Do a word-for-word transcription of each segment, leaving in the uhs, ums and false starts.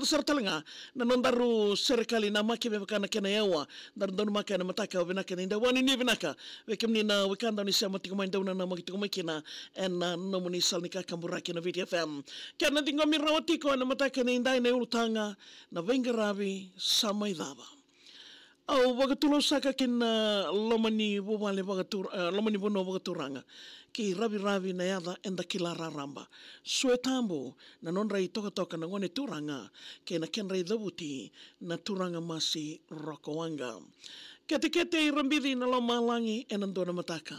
Sara tale ga na nodaru serekali namaki me vaka na kena yaua. Daru donumaka ena mataka vinaka ni dau wani ni vinaka. Vei kemuni na wekada ni sema tiko mai, dau nanamaki tiko mai kina ena nomuni sala ni kakaburaki na Viti F M. Kena ciqomi rawa tiko ena mataka ni dai na ulutaga na veiqaravi sa mai cava. Au vakatulau saka kina loma ni vuvale vakatura, eh, loma ni vanua vakaturaga. Kei raviravi na yaca eda kila raraba. Sue tabu na nodra itokatoka na gone turaga kei na kedra icavuti na turaga masi Roko Waqa. Ketekete i rabici na lomalagi ena dua na mataka.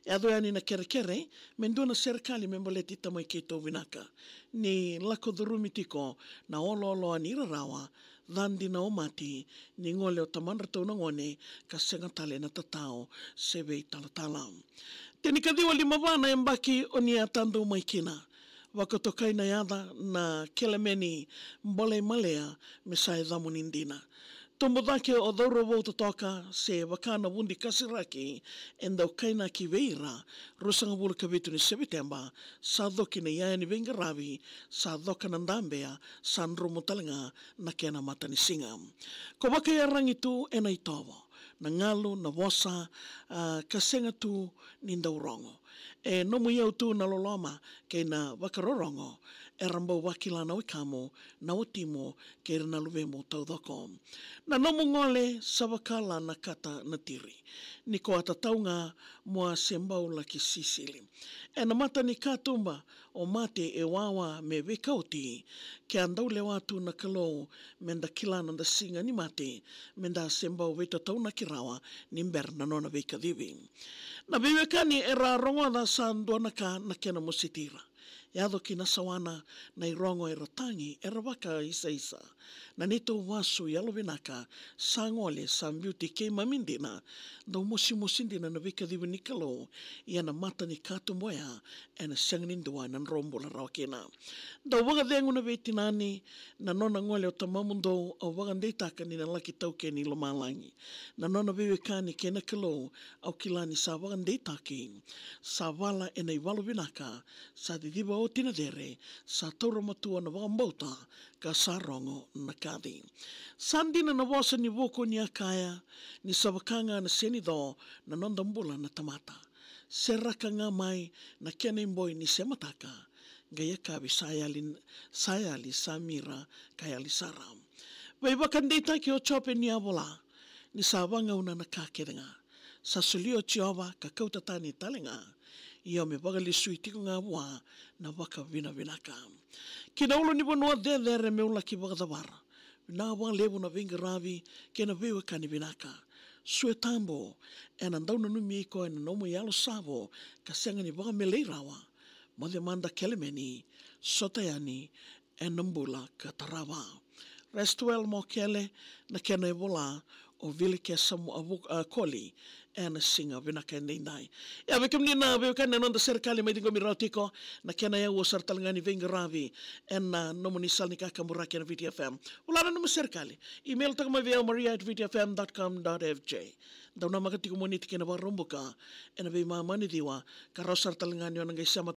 Yaco yani na kerekere me dua na serekali me baleti tamai keitou vinaka. Ni lako curumi tiko na olooloa ni rarawa, ca dina o mati, ni gole o tamadratou na gone, ka sega tale na tatao se veitalatala. Tinikaciwa lima va na yabaki o ni a tadu mai kina. Vakatokai na yaca na Kelemeni Bolei Malea me sa yacamu ni dina. Tubu cake o cauravou totoka se vaka na vudi kasiraki e dau kainaki vei ira, ruasagavulu ka vitu ni Seviteba, sa coki na iyaya ni veiqaravi, sa coka na dabea, sa drumu tale ga na kena matanisiga. Ko vakaiyaragi tu ena itovo, na galu, na vosa, a, ka sega tu ni dau rogo. E nomu iyau tu na loloma kei na vakarorogo, era bau vakila na wekamu, na watimu, kei ira na luvemu taucoko. Na nomu gole sa vakala na kata na tiri. Ni ko a tatau ga mo a se bau laki sisili. Ena mata ni katuba o mate e wawa me veikauti. Ke a dau lewa tu na Kalou, me da kila na da siga ni mate, me da se bau veitataunaki rawa ni bera na nona veikacivi. Na veiwekani era rogoca sa dua na ka na kena mositi ira. Yaco ki na sawana na irogo era tagi, era vakaisaisa. Na neitou vasu yalovinaka sa gole, sa biuti keimami dina. Dau mosimosi dina na veikacivi ni Kalou, ia na mata ni katuba oya ena sega ni dua ena drau bula rawa kina. Dau vakacegu na veitinani, na nona gole o tamamudou, au vakadeitaka ni na laki taukeni i lomalagi. Na nona veiwekani kei na Kalou, au kila ni sa vakadeitaki. Sa vala ena ivalu vinaka, sa ciciva oti na cere, sa taura matua na vakabauta, ka sa rogo na kaci. Sa dina na vosa ni vuku ni a kaya, ni sa vaka ga na senico na noda bula na tamata. Seraka ga mai na kena iboi ni semataka, qai yakavi sa yali, sa yali, sa mira, ka yali sara. Veivakadeitaki o Jope ni a vola, ni sa vagauna na ka kece ga. Sa solia o Jiova ka kauta tani tale ga. Io me vakalesui tiko ga vua na vakavinavinaka. Ki na ulu ni vanua cecere meu laki vakacavara. Vinaka vakalevu na veiqaravi kei na veiwekani vinaka. Sue tabu, ena dau nanumi iko ena nomu yalo savo, ka sega ni vakamelei rawa. Moce mada Kelemeni, sota yani ena bula ka tarava. Rest well Mokele, na kena e vola o Vili Kesa mo a vuku, a, Koli, ena siga vinaka edaidai. Ia vei kemuni na veiwekani na noda serekali mai ciqomi rawa tiko, na kena yaua sara tale ga ni veiqaravi ena nomuni sala ni kakaburaki ena Viti F M. Vola na nomu serekali. Email taka mai vei au maria at viti F M dot com dot F J. Dau namaka tiko Moniti kei na Vakaraubuka ena veimama ni ciwa, ka rawa sara tale ga ni o na qai sema